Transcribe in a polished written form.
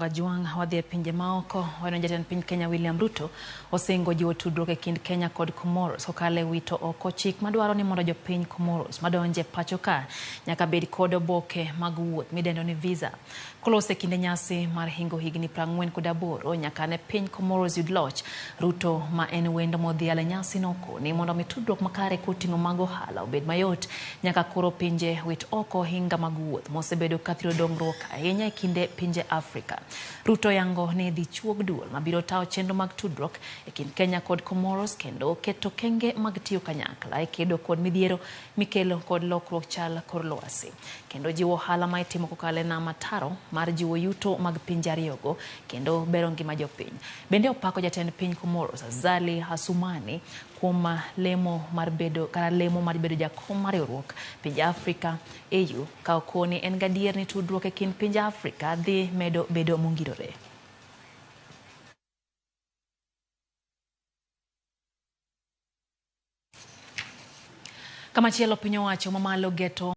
Ajwang' wadhi e pinje maoko. Waneno jatend piny Kenya William Ruto osingo jiwo tudruok e kind Kenya kod Comoros kokalo e wito oko chik madwaro ni mondo jopiny Comoros madonje pacho ka nyaka bed kod oboke mag wuoth midendo ni visa. Koloso e kinde nyasi mar hingo higni 48 nyaka ne piny Comoros yud loch, Ruto ma en wendo modhial e nyasi nokoni mondo mi tudruok makare koting'o mag ohala obed mayot nyaka koro pinje wit oko hinga mag wuoth mosebedo kathiro dongruok ahinya e kinde pinje Afrika. Ruto yango ni dhi chuog duol mabiro tayo chenro mag tudruok e kind Kenya kod Comoros kendo keto kenge mag tiyo kanyakla e kedo kod midhiero mikelo kod lokruok chal kor lwasi kendo jiwo ohala ma itimo kokalo e nam ataro mar jiwo yuto mag pinje ariyogo kendo bero ngima jopiny. Bende opako jatend piny Comoros Azali Assoumani kuom lemo mar bedo kata lemo mar bedo jakom mar riwruok pinje Afrika AU ka okoni en gadier ni tudruok e kind pinje Afrika dhi medo bedo mongirore. Kamachielo piny owacho mamalo geto